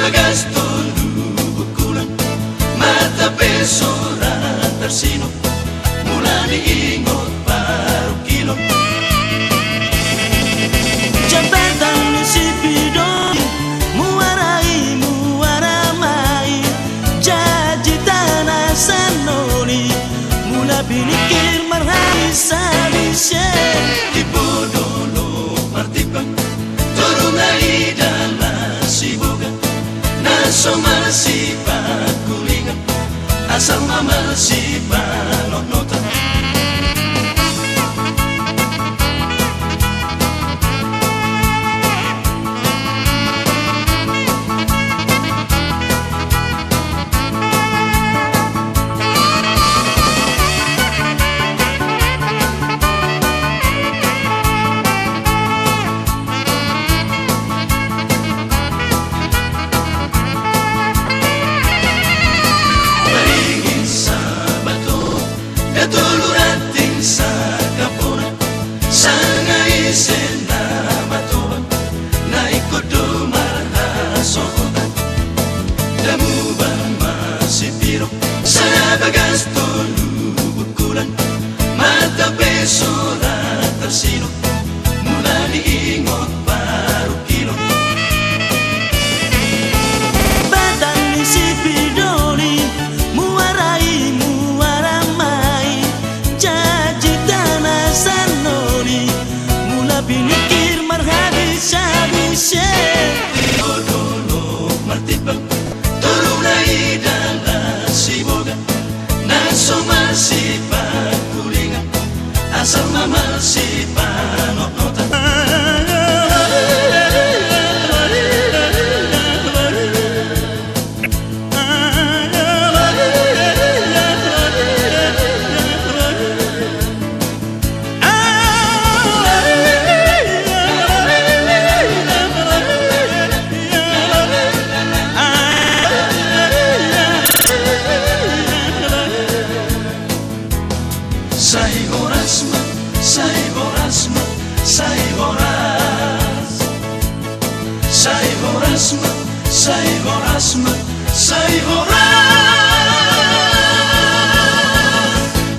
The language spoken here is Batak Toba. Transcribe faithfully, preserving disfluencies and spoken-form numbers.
Bagas tolu bungkulan, mata pe so ra tarsinop, mula diingot parungkilon. Jambatan ni si Pidoli, muara i, muara ma i, jaji tana sanoli, mula piningkir marhabis-habis i. Timbo dolok martimbang, toru na i dalan Siboga, na so marsipangkulingan, asal ma marsipanotnotan. Maringin sabato, da tolu ranting sakampona, sanga ise na matobang, na ingkon do marhasohotan. Damuban ma si Piro, sada bagas tolu bungkulan, mata pe so ra tarsinop, mula diingot parungkilon. Jambatan ni si Pidoli, muara i, muara ma i, jaji tana sanoli, mula piningkir marhabis-habis i. Timbo dolok martimbang, toru na i dalan Siboga, na so marsipangkulingan, asal ma marsipanotnotan. Sai horas ma, sai horas ma, sai horas. Sai horas ma, sai horas ma,